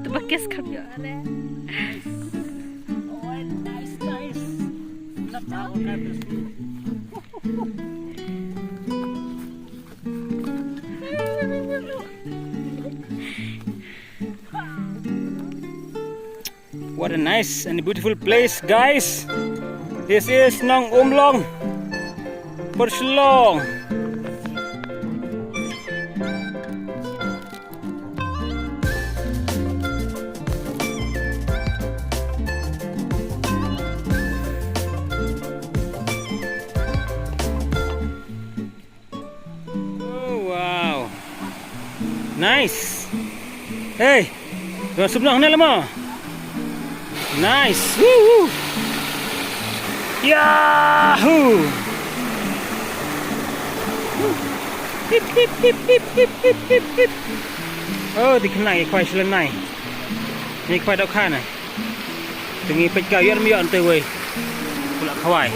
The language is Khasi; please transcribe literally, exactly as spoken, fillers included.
Bakes kam ïoh re. What a nice and beautiful place, guys. This is Nong Umlong, Port Shillong. Oh, wow. Nice. Hey, wan sum noh ne lama. Nice. Woo, woo. Yahoo. Hip, hip, hip, hip. Oh, dei kane, khwai shlem nai. Ni khwai dok khana. Te ngi peit ka ïoh ym ïoh te wei. Pula khwai.